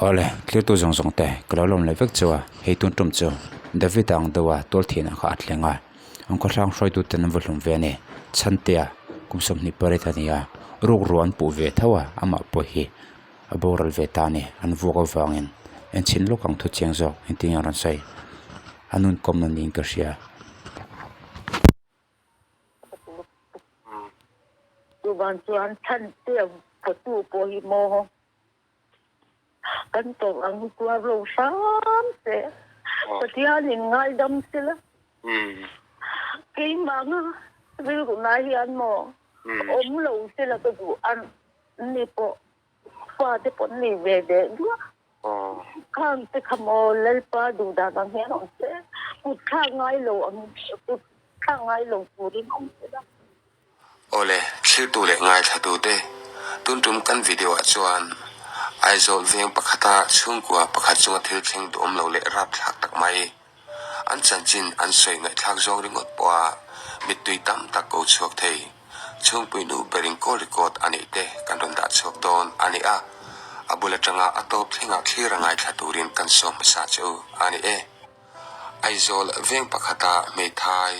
Awle, thlir tu zawng zawng te ka lo lawm leh vek chu a, hei tun tum chu David a ang deuh a tual thianah kha a thleng a, an khawthlang hruaitu ten an va hlum ve a ni. Chhantea kum 28 a ni a, rukru an puh ve tho a, amah pawh hi a boral ve ta a ni, an vuak avangin en chhin lawk ang thu chiang zawk engtin nge a rawn sawi, a nun kawmna niin ka hria. Chuvang chuan Chhantea photo pawh hi maw kan tawrh ang hi tuar lo hram se, Pathianin ngaidam sela, keimah anga rilru nai hian maw awm lo sela ka duh a ni pawh fate pawh an nei ve ve duah. Khang te kha maw Lalpa duh dan ang hian awm se, kut thlak ngai lo ang kut thlak ngai lo turin awm sela. Awle, thlirtu leh ngaithlatute, tun tum kan video ah chuan Aizawl veng pakhata chhungkua pakhat chunga thil thleng duhawm lo leh rapthlak tak mai an chanchin an sawi ngaihthlak zawng ringawt pawha mittui tam tak ko chhuak thei chhungpui nu berin call record a neih te kan rawn dah chhuak dawn a ni a, a bul atanga a tawp thlengah thlir a ngaithla turin kan sawm hmasa che u a ni e. Aizawl veng pakhata hmeithai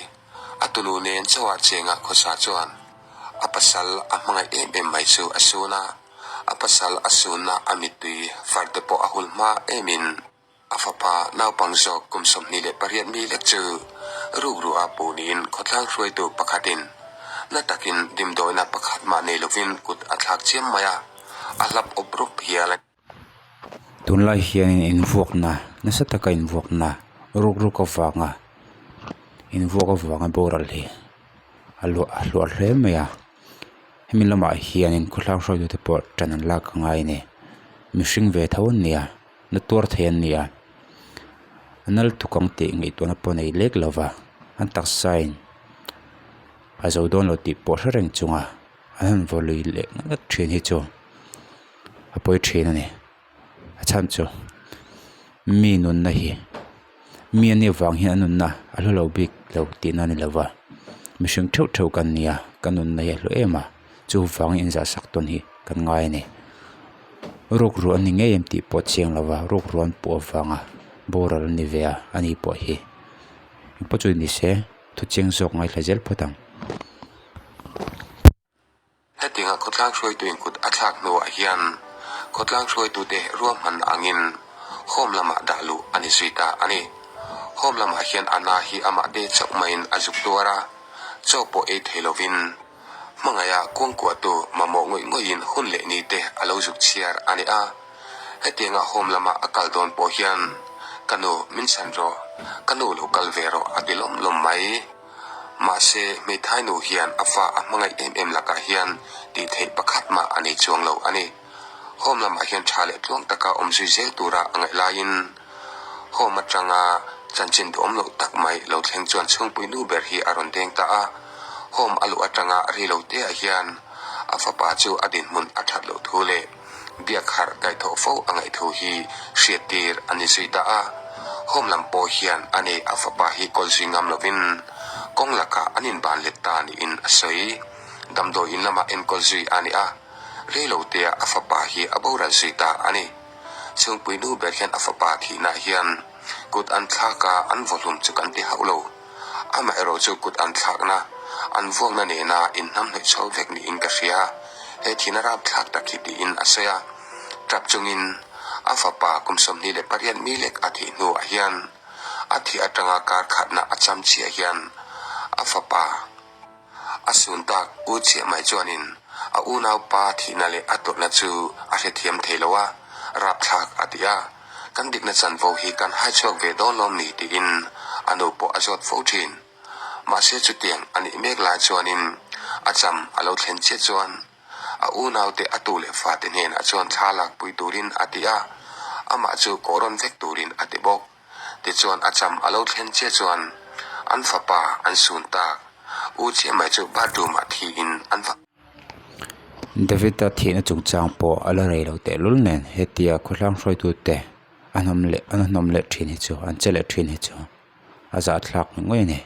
a tunu nen chauha chenga khawsa chuan a pasal a hmangaih em em mai chu a sun a, a pasal a sunna a mittui far te pawh a hul hma emin a fapa naupang zawk kum 28 mi lek chu rukru a pu niin khawtlang hruaitu pakhatin na takin dimdawina pakhat mah nei lovin kut a thlak chiam mai a, a hlap awp rup hial a. Tunlai hianin invuakna nasa taka invuakna ruk ruk avanga invuak avanga boral hi a luah a hluar hle mai a hemi lamah hianin khawtlang hruaitute pawh ṭan an lak a ngai a ni mihring ve tho an ni a. Na tuar thei an ni a, a nal tuk ang tih ngaihtuahna pawh nei lek lo va, an taksa in a zo dawn lo tih pawh hre reng chunga an han vaw lui leh ngat thin hi chu a pawi thin a ni. A chhan chu mi nunna hi mi a nih vang hian a nunna a hlu lo bik lo tihna a ni lo va, mihring theuh theuh kan ni a, kan nunna hi a hlu em a. Chuvangin inzahsak tawn hi kan ngai a ni. Rukru an ni ngei em tih pawh a chiang lo va, rukru an puh avanga boral an ni ve a, a ni pawh hi. Engpawh chu ni se, thu chiang zawk ngaithla zel phawt ang. Hetianga khawtlang hruaituin kut a thlak hnuah hian khawtlang hruaitute ruahman angin home lamah dah luh a ni zui ta a ni. Home lamah hian a na hi amah te chauh maiin a zuk tuar a, chaw pawh ei thei lovin Hmangaih a kuangkuahtu mamawh ngawih ngawihin hun leh ni te a lo zuk chhiar a ni a. Hetianga home lama a kal dawn pawh hian, Ka nu, min chhan rawh, ka nu lo kal ve rawh a ti lawm lawm mai. Mahse, hmeithai nu hian a fa a hmangaih em em lakah hian tih theih pakhat mah a nei chuang lo a ni. Home lamah hian tha leh tluang taka awm zui zel tura a ngaih laiin Home atanga chanchin duhawm loh tak mai lo thleng chuan chhungpui nu ber hi a rawn deng ta a. Home a luh atanga ri lo te ah hian a fapa chu a dinhmun a that loh thu leh biak harh kaihthawh fo a ngaih thu hi hriat tir a ni zui ta a. Home lam pawh hian a nei a fapa hi kawl zui ngam lovin kawng lakah an inban let ta niin a sawi. Damdawi in lamah enkawl zui a ni a, rei lo te ah a fapa hi a boral zui ta a ni. Chhungpui nu ber hian a fapa thihna hian kut an thlak a, an vawhlum chu kan ti hauh lo. Amaherawh chu kut an thlakna, an vuakna nena inhnamhnawih chho vek niin ka hria. He thihna rapthlak tak hi tiin a sawi a. Tap chungin a fapa kum 28 mi lek a thih hnuah hian a thih atanga kar khatna a cham chhiah hian a fapa a sun tak u chiah mai chuanin a unaupa thihna leh a tawrhna chu a hrethiam thei lo a, rapthlak a ti a. Kan dikna chanvo hi kan hai chhuak ve dawn lawm ni tiin a nu pawh a zawt fo thin. Mahse chutiang a nih mek lai chuanin a cham a lo thlen chiah chuan a unaute a tu leh fate hnenah chuan thla lakpui turin a ti a, amah chu kawhrawn vek turin a ti bawk. Tichuan a cham a lo thlen chiah chuan an fapa an sun tak u chiah mai chu bathroom ah thiin an va. David-a thihna chungchang pawh a la rei lo tehlul nen hetia khawhlang hruaitute an awm leh an awm leh thin hi chu an che leh thin hi chu a zahthlak ngawih a ni.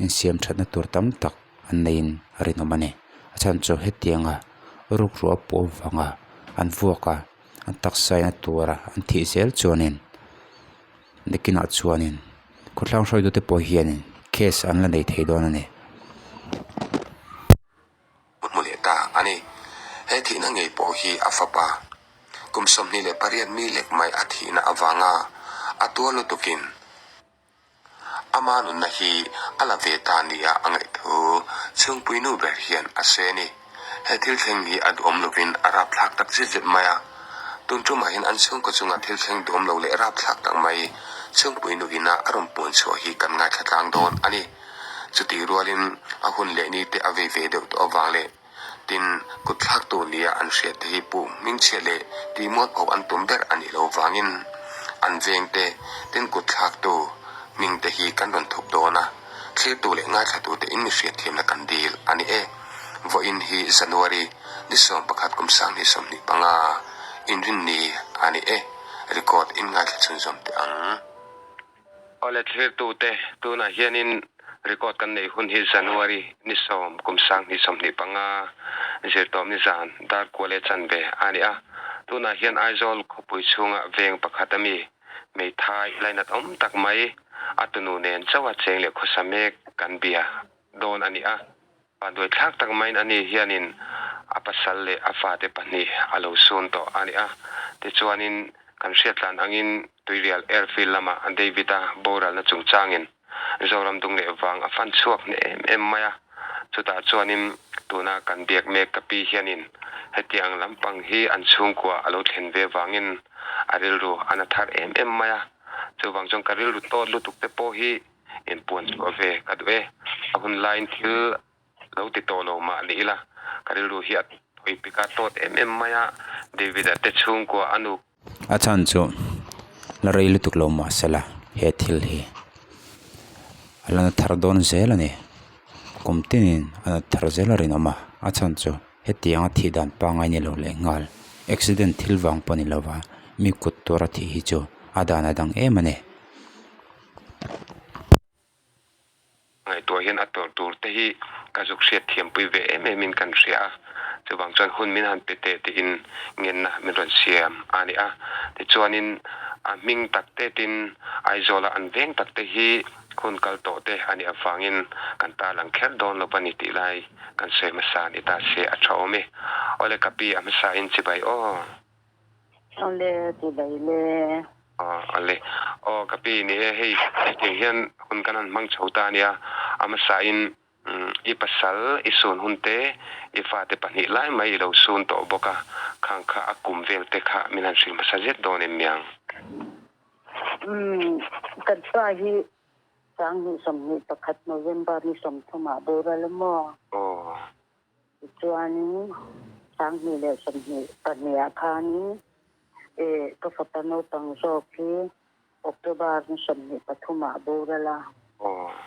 Insiam thatna tur tam tak an neiin a rinawm a ni. A chhan chu hetianga rukru a pawh vanga an vuak a. An taksa in a tuar a an thih zel chuanin nakinah chuanin khawthlang hruaitute pawh hianin case an la nei thei dawn a ni. Hmu leh ta a ni. He thihna ngei pawh hi a fapa kum 28 mi lek mai a thihna avanga a tuar lutukin Ama nunna hi a la ve ta nia a ngaih thu chhungpui nu ber hian a sawi a ni. He thil thleng hi a duhawm lovin a rapthlak tak zet zet mai a. Tun tumah hian an chhungkaw chunga thil thleng duhawm lo leh rapthlak tak mai chhungpui nu ina a rawn puan chhuah hi kan ngaithla tlang dawn a ni. Chutih rualin a hun leh ni te a vei ve deuh tawh avang leh Tin, kut thlaktu nia an hriat te hi puh hmingchhia leh tihmualpho an tum ber a nih loh vangin an veng te, tin kut thlaktu hming te hi kan rawn thup dawn a, thlirtu leh ngaithlatu te in mi hriatthiamna kan dil a ni e. Vawiin hi January ni 11 kum 2025 inrinni a ni e. Record in ngaithla chhunzawm teh ang. Awle thlirtute, tunah hianin record kan neih hun hi January ni 10 kum 2025 zirtawp ni zan dar kual e chanve a ni a. Tunah hian Aizawl khawpui chhunga veng pakhat ami hmeithai lainat awm tak mai a tunu nen chauha cheng leh khawsa mek kan bia dawn a ni a. Vanduai thlak tak maiin ani hianin a pasal leh a fate pahnih a lo sun tawh a ni a. Tichuanin kan hriatlan angin Tuirial Airfield lama David-a boralna chungchangin Zoram dung leh vang a fan chhuak hneh em em mai a. Chutah chuanin tuna kan biak mek ka pi hianin hetiang lampang hi an chhungkua a lo thlen ve vangin a rilru a na thar em em mai a. Chuvang chuan ka rilru tawt lutuk te pawh hi inpuan chhuah ve ka duh e. A hun laiin thil lo ti tawh lo mah ni ila, ka rilru hi a thawi pik a tawt em em mai a, David-a te chhungkua a nu. A chhan chu la rei lutuk lo mah sela he thil hi a la na thar dawn zel a ni. Kum tinin a na thar zel a rinawm a, a chhan chu hetianga thih dan pangngai ni lo leh nghal accident thil vang pawh ni lova mi kut tura thih hi chu a dan a dang em a ni. Ngaihtuah hian a tawrh tur te hi ka zuk hriat thiampui ve em em in kan hria a, chuvang chuan hun min han pe teh tiin ngenna min rawn siam a ni a. Tichuanin a hming tak te tin Aizawla an veng tak te hi hun kal tawh te a nih avangin kan tarlang kher dawn lo va ni tih lai kan sawi hmasa a ni ta se a tha awm e. Awle ka pi a hmasa in chibai aw. Awle chibai le. Awle. Aw ka pi ni e hei hetiang hian hun kan han hmang chho ta a nia. A hmasain i pasal i sun hun te i fate pahnih lai mai i lo sun tawh bawk a, khang kha a kum vel te kha min han hrilh hmasa zet dawn em niang? Umm kan pa hi 2021 November ni 30 ah boral a maw? Aw. Tichuanin 2022 ah khanin ka fapa naupang zawk hi October ni 23 ah a boral a.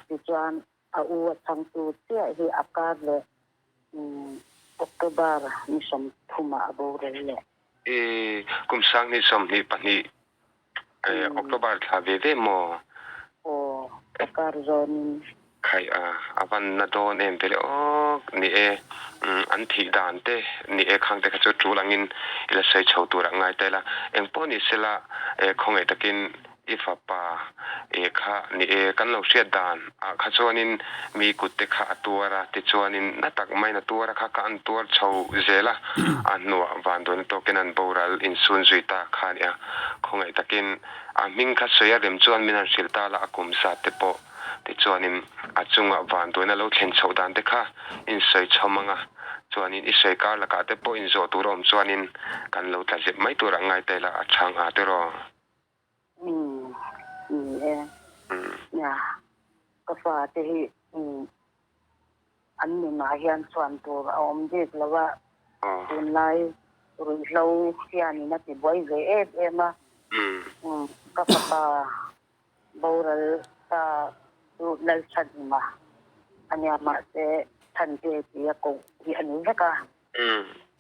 Tichuan a u a chhangtu chiah hi a kar leh October ni 30 ah a boral leh. Kum 2022 October thla ve ve maw? Aw, ka kar zawnin. Khai a, a van na dawn em vele awk ni e, an thih dan te ni e khang te kha chu tul angin i la sawi chho tur ah ngai ta ila. Engpawh ni sela khawngaih takin i fapa e kha ni e kan lo hriat dan ah kha chuanin mi kut te kha a tuar a tichuanin na tak maiin a tuar a kha kha an tuar chho zel a, a hnuah vanduaina tawkin an boral insun zui ta kha a ni a, khawngaih takin a hming kha sawi a rem chuan min han hrilh ta la a kum zat te pawh tichuanin a chunga vanduaina lo thlen chhoh dan te kha insawi chhawm ang a, chuanin i sawi kar lakah te pawh inzawh tur a awm chuanin kan lo tla zep mai turah ngai ta ila a chhang a tiraw. Umm ni e. Nia ka fate hi umm an nunah hian chhuan tur a awm bik lo a, tunlai ruihhlo hianin a tibuai ve em em a, umm ka fapa boral ta chu Lalchhanhima a nia mahse Chhante tia koh hi a ni vek a,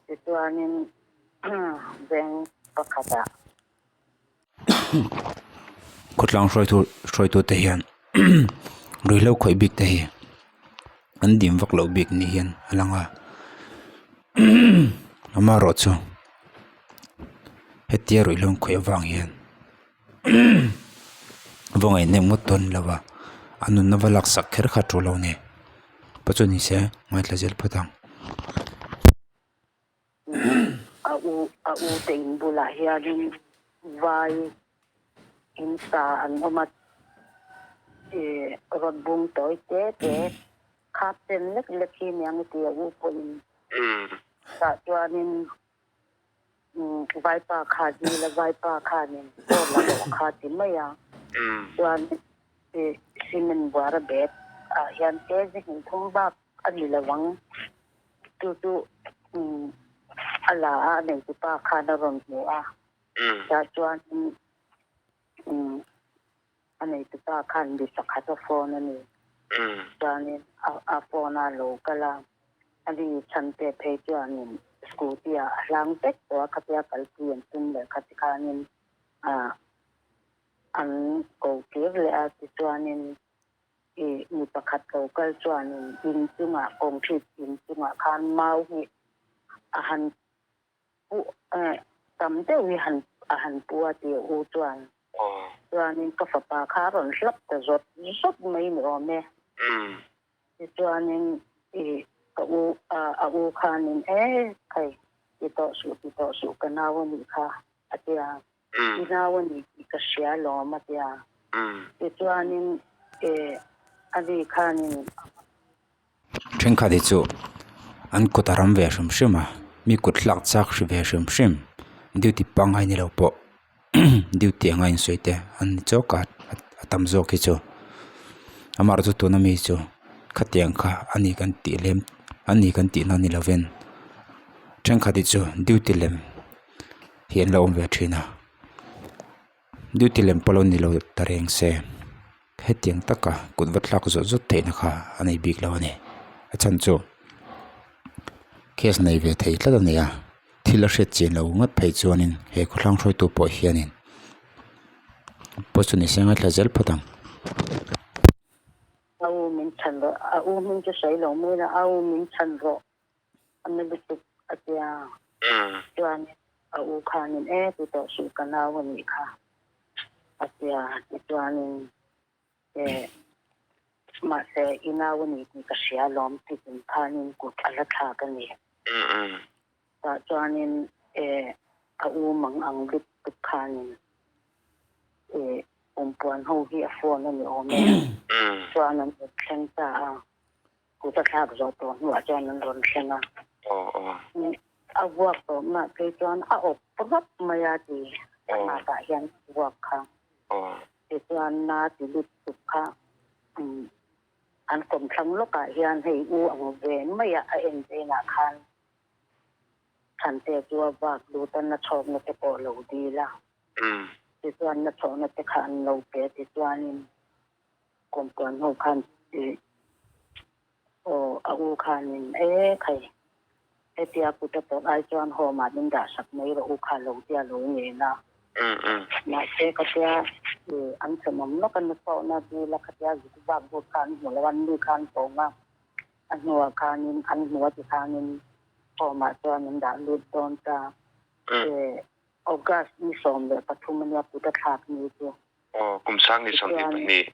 tichuanin veng pakhatah. Khawtlang hruaitu hruaitu te hian ruihhlo khawih bik te hi an dim vak loh bik ni hian a lang a amaherawhchu. Hetia ruihhlo an khawih avang hian va ngaihnep ngawt dawn lo a, a nunna va laksak kher kha a tul lo a ni. Pawh chu ni se ngaithla zel phawt ang. A u a u te in bulah hianin vai in sa an awm a, ih rawn bung tawi te te khap chen lek lek hi niang i ti a u pawhin tah chuanin vaipa kha dil a vaipa khanin aw la rawh kha ti mai a chuan ih cement buara bag ah hian te zihnih thum bak a ni lo ang. Chu chu a la a, a neitupa khan a rawn hmu a. Tah chuan a neitupa khan mi pakhat a phone a ni. Chuanin a phone a lo kal a, a ni chhan te phei chuanin scooty ah a hlang vek tawh a, khatia kalpui an tum leh kha tikhanin an ko kir leh a, tichuanin I mi pakhat lo kal chuanin in chungah concrete in chungah khan mau hi a han pu tam deuh hi han a han pu a ti u chuan chuanin ka fapa kha a rawn hlap ta zawt zawt mai ni awm e. Tichuanin i ka u a u khanin e khai ti tawh suh ti tawh suh ka nau a nih kha a ti a. I nau a ni tih ka hria lawm a tia. Tichuanin eh a ni khanin. Thenkhat hi chu an kut a ram ve hrim hrim a, mi kut hlak chak hri ve hrim hrim duty pangngai ni lo pawh duty anga insawi te an ni chawk a a tam zawk hi chu amaherawhchu tuna mi chu khatiang kha a ni kan tih lem a ni kan tihna ni lovin thenkhat hi chu duty lem. hi an lo awm ve thin a duty lem pawh lo ni lo ta reng se hetiang taka kut va thlak zawt zawt theihna kha a nei bik lo a ni a chhan chu case nei ve thei tlat a ni a thil a hriat chian loh ngawt phei chuanin he khawthlang hruaitu pawh hianin pawh chu ni se ngaithla zel phawt ang. A u min chhan rawh a u hming chu sawi lo mai la a u min chhan rawh. A na lutuk a tia. Chuan a u khanin e ti tawh suh ka nau a nih kha a tia. Tichuanin e mahse i nau a ni tih ka hria alawm titin khanin kut a la thlak a ni. Tah chuanin e a u mang ang lutuk khanin e pumpuan ho hi a phone a ni awm e. Chuan an rawn thleng ta a. Kut a thlak zawh tawh hnuah chuan an rawn thleng a. A vuak tawh mah phei chuan a awp rawp mai a ti a nakah hian vuak kha. Tichuan na ti lut tuk kha an kawmthlang lawkah hian hei u ang ve mai a a en zinah khan Thante chu a vak lut a na chhawkna te pawh a lo dil a. Tichuan na chhawkna te kha an lo pe tichuanin Kawmpuan ho khan ih aw a u khanin e khai hetia kut a tawrh ai chuan home ah min dah sak mai rawh u kha lo tia lo ngen a. Mahse ka tia ih an thenawm lawk a na chawhna dil a khatia zuk vak but kha an hmu lo a an mi kha an tawng a a hnuah khanin an hmu a ti khanin home ah chuan min dah lut dawn ta ih August ni 13 ania kut a thlak ni chu. Aw, kum sang ni 22.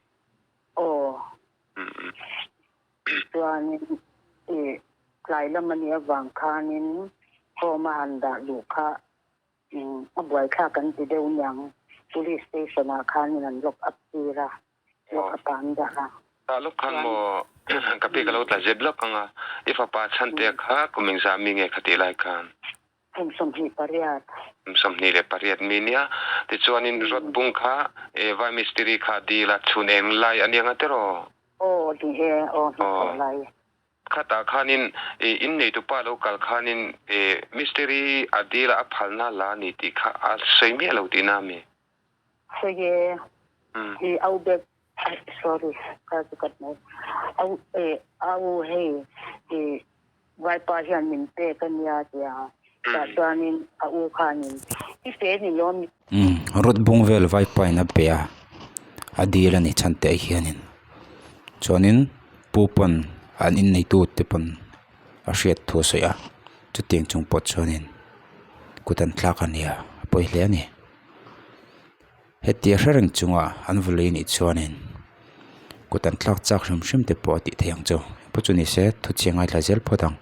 Aw. Chuanin i tlai lam a nih avang khanin home a han dah luh kha a buaithlak an ti deuh niang. Police station ah khanin an lock up tir a, lock up ah an dah a. Tah lawk khan maw ka pi ka lo tla zep lawk ang a, i fapa chhante kha kum engzah mi nge kha tih lai khan? Kum 28. Kum 28 mi nia. Tichuanin rawt bung kha vai mistiri kha dil a chhun eng lai a nia nga tiraw? Aw ni e, aw hnathawh lai. Khatah khanin in neitupa lo kal khanin mistiri a dil a a phalna la ni tih kha a sawi miah lo tihna a mi? Sawi e, i au bek, sorry ka chu ka hmu, au e au hei i Vaipa hian min pek a nia tia tah chuanin a u khanin i fe ni lawm. Umm rawt bung vel vaipa in a pe a a dil a ni chhan teh hianin chuanin pu pawn an inneitu te pawn a hriat thu a sawi a chutiang chung pawh chuanin kut an thlak a nia. pawi hle a ni. Hetia hre reng chunga an vaw lei nih chuanin kut an thlak chak hrim hrim te pawh a tih theih ang chu. Pawh chu ni se thu chiang ngaithla zel phawt ang.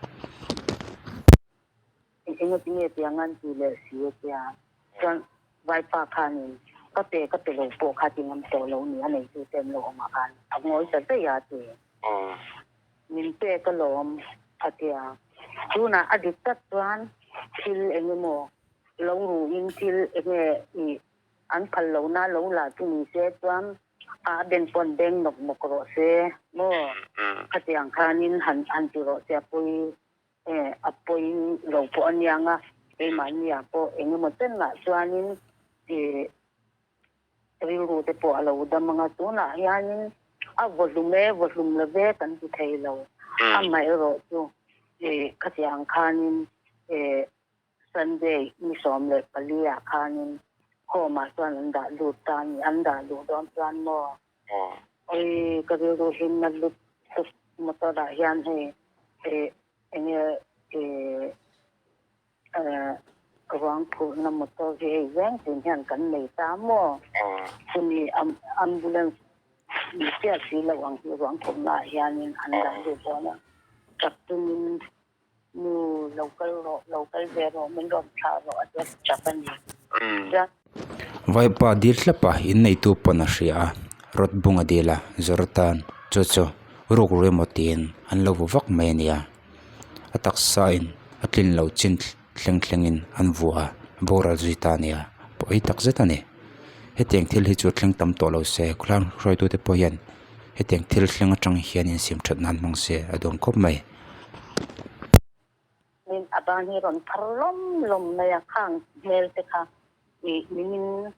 Eng enge tinge tiang an ti leh si a tia chuan vaipa khanin ka pe ka pe lo pawh kha ti ngam tawh lo ni a neitu te an lo awm ah khan a ngawi ta daih a ti. Min pek alawm a tia. Tunah a dik tak chuan thil eng emaw lo ruhin thil enge ih an phal lohna lo la chu ni se chuan a ben pawn beng nawk nawk rawh se maw khatiang khanin han han ti rawh se a pawi e a pawi lo pawh a niang a keimahni ah pawh eng emaw chenah chuanin ih Rilru te pawh a lo dam ang a, tunah hianin a vaw hlum e, vaw hlum lo ve kan ti thei lo. Amaherawhchu ih khatiang khanin ih Sunday ni 14 ah khanin home ah chuan an dah lut ta a ni, an dah luh dawn chuan maw oi ka rilru hlimna lut tuk motor ah hian hei ih enge ih Ruang phurhna motor hi hei veng tin hian kan nei ta maw? Chumi ambulance ni chiah si lo ang hi ruang phurhna ah hianin an dah lut dawn a, tap chungin nu lo kal rawh, lo kal ve rawh, min rawn thlah rawh a tia tap a ni. Chuan. Vaipa dil thlap a, inneitu pawn a hria a, rawt bung a dil a, zawr atan chu chu rukru emaw tiin an lo vu vak mai a nia. A taksa in a tlin lo chin thleng thleng in an vuah a boral zui ta a nia pawi tak zet a ni hetiang thil hi chu thleng tam tawh lo se khawlai hruaitu te pawh hian hetiang thil thleng atang hian insiam that nan hmang se a duang khawp mai. Min a ban hi rawn phar lawm lawm mai a khang hmel te kha ih nimin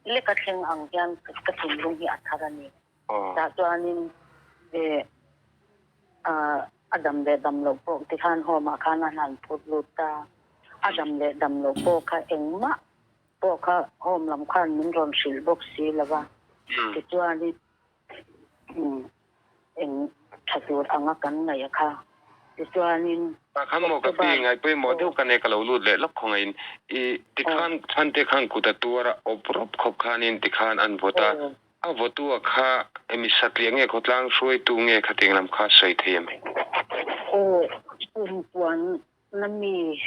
leka thleng ang hian ka thinlung hi a thar a ni. Tah chuanin eh a dam leh dam loh pawh tikhan home ah khan a hlan phut lut ta. A dam leh dam loh pawh kha engmah pawh kha home lam khan min rawn hrilh bawk si lo va. Tichuanin eng tha tur anga kan ngaih a kha. Tichuanin Tah khan maw ka pi ngai pawimawh deuh ka nei ka lo lut leh lawk khawngaihin i tikhan chhante khan kut a tuar a awp rawp khawp khanin tikhan an vawt a. A vawtua kha emi satliah nge khawtlang hruaitu nge khating lam kha sawi thei em? Aw, kumpuan na mi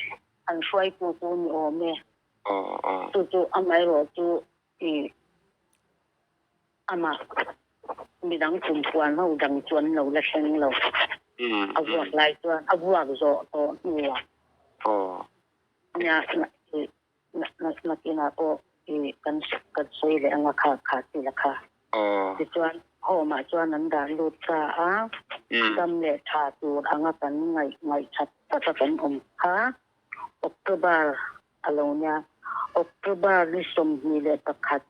an hruaitu chu ni awm e. Aw, aw. Chu chu amaherawh chu i amah midang kumpuan ho dang chu an lo la thleng lo. A vuak lai chuan a vuak zawh tawh hnuah. Aw. Nia, Nakinah pawh i kan kan sawi leh anga kha kha ti la kha. Tichuan home ah chuan an dah lut ta a, dam leh tha tur anga kan ngaih ngaih that tak a kan awm kha October a lo nia. October ni 21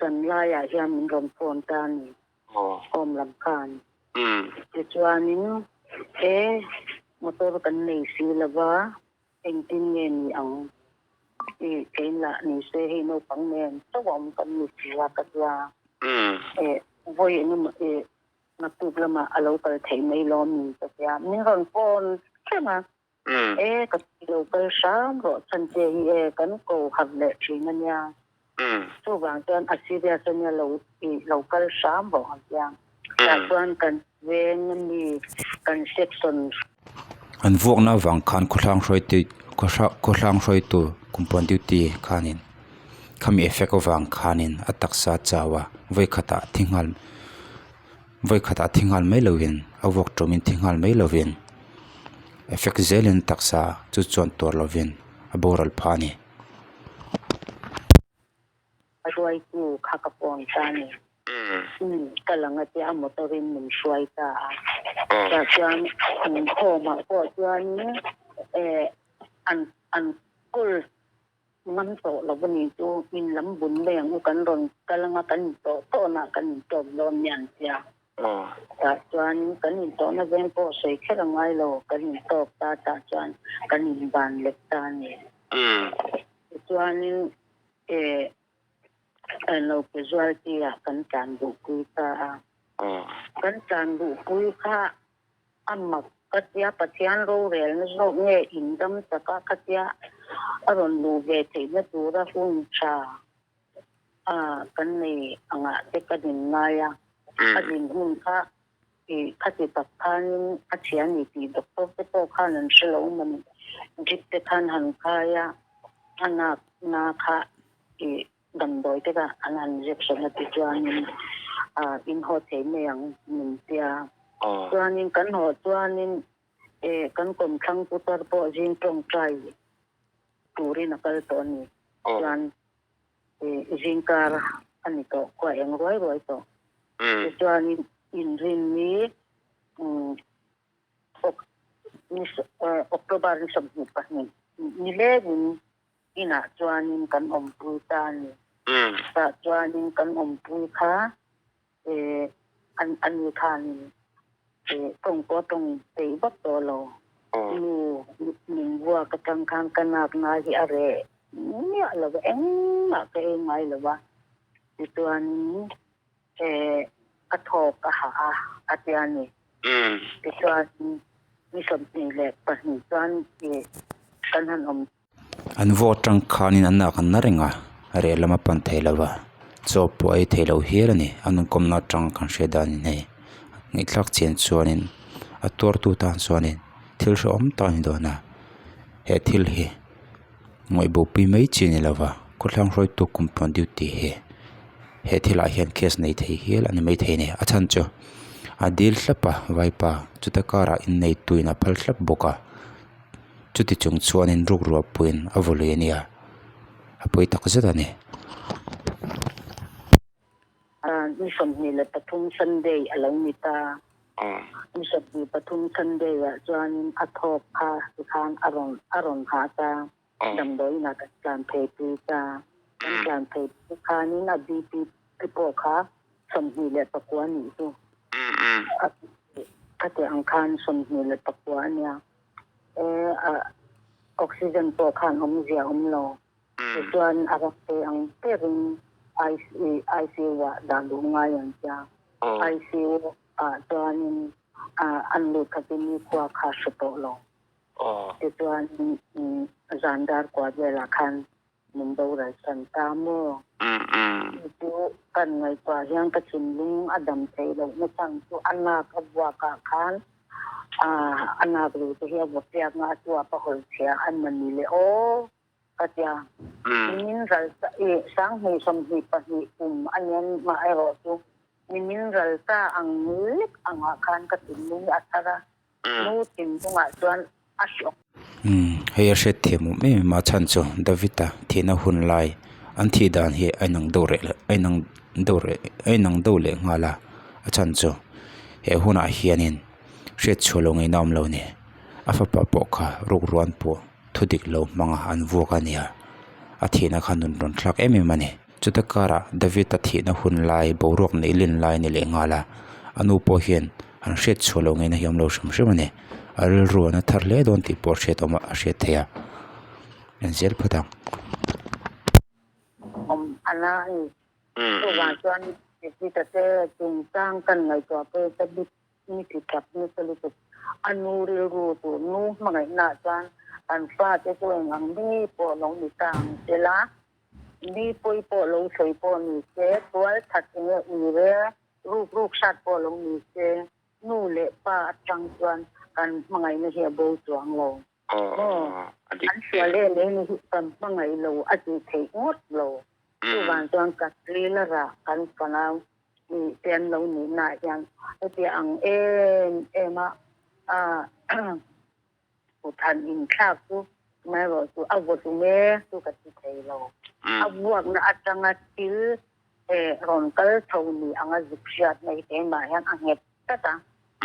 zan laiah hian min rawn phone ta a ni home lam khan. Tichuanin e motor kan nei si lova. Engtin nge ni ang? I kein lah ni se hei naupang nen chauh a awm kan ni si a ka tia. E vawi eng emaw e naktuk lamah a lo kal theih mai lawm ni ka tia. Min rawn phone reng a. E ka lo kal hram rawh chhan che hi e kan ko harh leh thin a nia. Chuvang chuan a serious a nia lo i lo kal hram rawh ang tia. Tah chuan kan veng ami kan section. An vuakna avang khan khawhlang hruaitu khawhlang hruaitu kumpuan duty khanin khami effect avang khanin a taksa a chau a vawikhatah thi nghal vawikhatah thi nghal mai lovin a vuak tawmin thi nghal mai lovin effect zelin taksa chu chuan tuar lovin a boral phah a ni. A hruaitu kha ka phone ta a ni. Umm ka lang a tia motor in min hruai ta a. Tah chuan home ah pawh chuanin eh an an call ngam tawh lo a ni chu in lam bun mai ang u kan rawn kal anga kan in tawh tawhna kan in tawp dawn nia an tia. Tah chuan kan in tawhna veng pawh sawi kher a ngai lo kan in tawk ta tah chuan kan in ban lek ta a ni. Tichuanin eh lo casualty ah kan tlan duhpui ta a. Kan tlan duhpui kha a mak ka tia Pathian rorelna zawk nge in dam taka ka tia. A rawn luh ve theihna tura hun tha a kan nei angah te ka din ngai a, a din hun kha i khati tak khanin a chhia a ni tih doctor te pawh khan an hre lo mawni, drip te khan han khai a, a nak na kha i damdawi te kha an han injection a ti chuanin ah in haw thei mai ang min tia. Chuanin kan haw chuanin e kan kawmthlang putar pawh zing tawngtai turin a kal tawh a ni. Chuan zingkar a ni tawh, khua eng ruai ruai tawh. Tichuanin inrinni October ni 22 nilengin inah chuanin kan awmpui ta a ni. Tah chuanin kan awmpui kha ani khanin tawng pawh a tawng peih vak tawh lo. Nu min vuak atang khan ka nakna hi a reh miah lo va, engmah ka ei ngai lo va. Tichuanin ka thawk a hah a, a ti a ni. Tichuan ni 22 chuan kan han awm. An vote atang khanin an nak an na reng a, a reh lam a pan thei lo va, chaw pawh a ei thei lo hial a ni. A nunkawmna atang kan hriat danin hei ngaihthlak chian chuanin a tuartu tan chuanin thil hrehawm tak a ni dawn a, he thil hi ngaihbawhpui mai chi a ni lo va, khawthlang hruaitu compound duty hi he thilah hian case nei thei hial a ni maithei a ni. A chhan chu a dil thlap a vaipa chuta karah inneituin a phal thlap bawk a. Chuti chung chuanin ruk ruah puiin a vaw lui a nia, a pawi tak zet a ni. Ni 23 Sunday a lo ni ta. Ni 23 Sunday ah chuanin a thawk kha tikhan a rawn a rawn hah ta. Damdawiin ah kan tlan phei pui ta. Kan tlan phei pui khanin a BP te pawh kha 29 nih chu. Khati ang khan 29 a nia. Oxygen pawh khan awmzia awm lo. Tichuan a rak thei ang berin ICU ah dah duh ngai ang tia. ICU ah chuanin an lut kha chu nikhua kha hre tawh lo. Tichuan zan dar kua velah khan min boral san ta maw? Chu chu kan ngaihtuah hian ka thinlung a dam theih loh na chang chu a nak a buak ah khan a nak ru te hi a vaw piak nga a chuap a hawi chhia an mani le aw ka tia. Nimin ral i 2022 kum a nian mah erawh chu nimin ral ta ang lek angah khan ka thinlung a thar a. Nu thinlungah chuan a hlawk. Umm hei a hriat thiam awm em em a chhan chu David-a thihna hun lai an thih dan hi a inang deuh reh a inang deuh reh a inang deuh leh nghal a a chhan chu he hunah hianin hriat chhuah loh ngaihna awm lo a ni a fapa pawh kha rukruan pawh thu dik lo hmanga an vuak a nia a thihna kha nun rawn thlak em em a ni chuta karah David-a thihna hun lai boruak neih len lai a ni leh nghal a a nu pawh hian. An hriat chhuah loh ngei na hi a awm lo hrim hrim a ni. A rilru an a thar hle dawn tih pawh hriat awm a a hriat theih a. En zel phawt ang. Awm a la a ni. Chuvang chuan Nikita te chungchang kan ngaihtuah pawh ka bik ni ti tak nasa lutuk. A nu rilru tur nu hmangaihnaah chuan an fate chu eng ang mi pawh lo ni ta ang che la, mi pawi pawh lo sawi pawh ni se, tual that enge ui rel Ruk ruk hrat pawh lo ni se, nu leh pa atang chuan kan hmangaihna hi a bo chuang lo. Maw? An sual em em hi kan hmangaih lo a tih theih ngawt lo. Chuvang chuan kan ril a rah kan fanau nih te an lo nihna ah hian hetiang ang em em a Kuthan inthlak chu amaherawh chu a vaw hlum e chu ka ti thei lo. A vuakna atanga thil rawn kal chho ni anga zuk hriat mai keimah hian a nghet tlat a.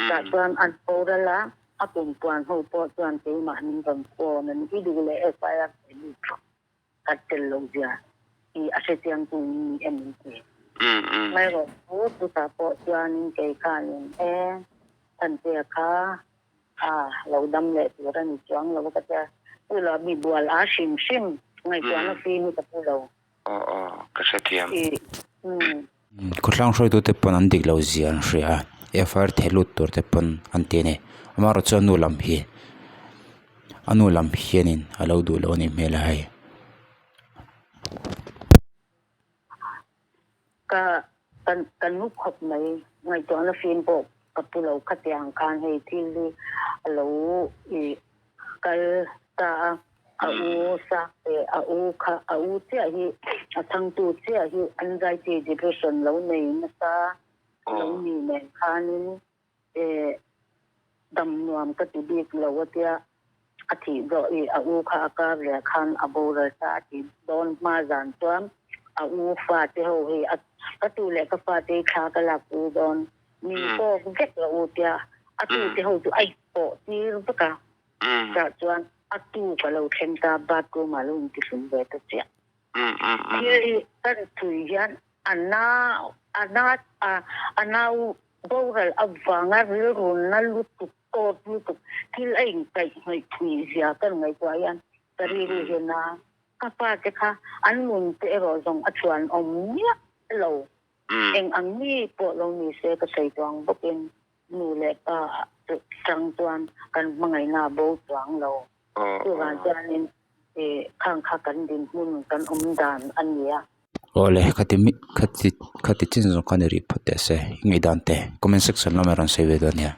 Tah chuan an boral a, a kumpuan ho pawh chuan keimah min rawn phone a ni. I duh leh FIR thei lut rawh. Ka tel lo zia i a hrechiang tu in ni em in ti. Amaherawh chu chutah pawh chuanin kei khanin e Thantea kha a lo dam leh tur a ni chuang lo ka tia. Chu lo mi bual a hrim hrim ngaihtuahna fim hi ka pu lo. Aw aw ka hrethiam. I umm. Khawthlang hruaitute pawn an dik lo zia an hria a, FIR theh lut tur te pawn an ti a ni. Amaherawhchu a nu lam hi a nu lam hianin a lo duh loh a nih hmel a hei. Ka ka ka nu khawp mai ngaihtuahna fim pawh ka pu lo khatiang khan hei thil hi a lo ih kal ta a, a u sang leh a u kha a u chiah hi a chhangtu chiah hi anxiety depression lo nei nasa lo ni nen khanin eh dam nuam ka ti bik lo a tia a thih zawh i a u kha a kar leh khan a boral ta a ti dawn hma zan chuan a u fate ho hi a ka tu leh ka fate hi thla ka lak pui dawn min tawk vek lo u tia a tu te ho chu a pawh tir vek a tah chuan a tu ka lo thleng ta bathroom ah lo intihlum ve ta chiah. Thil hi kan thui hian A nau, a na, a, a nau boral avanga rilru na lutuk, tawt lutuk, thil a inkaih hnawih thui zia kan ngaihtuah hian ka rilru hian a, ka pa te kha an nun te erawh zawng a chhuan awm miah lo. Eng ang mi pawh lo ni se ka sawi tuang bawkin nu leh pa chang chuan kan hmangaihna a bo chuang lo. Chuvang chuanin khang kha kan dinhmun kan awm dan a ni a. Awle khati mi khati khati chin zawng khan i rih phawt teh se i ngaihdan te comment section lamah rawn sawi ve dawn nia.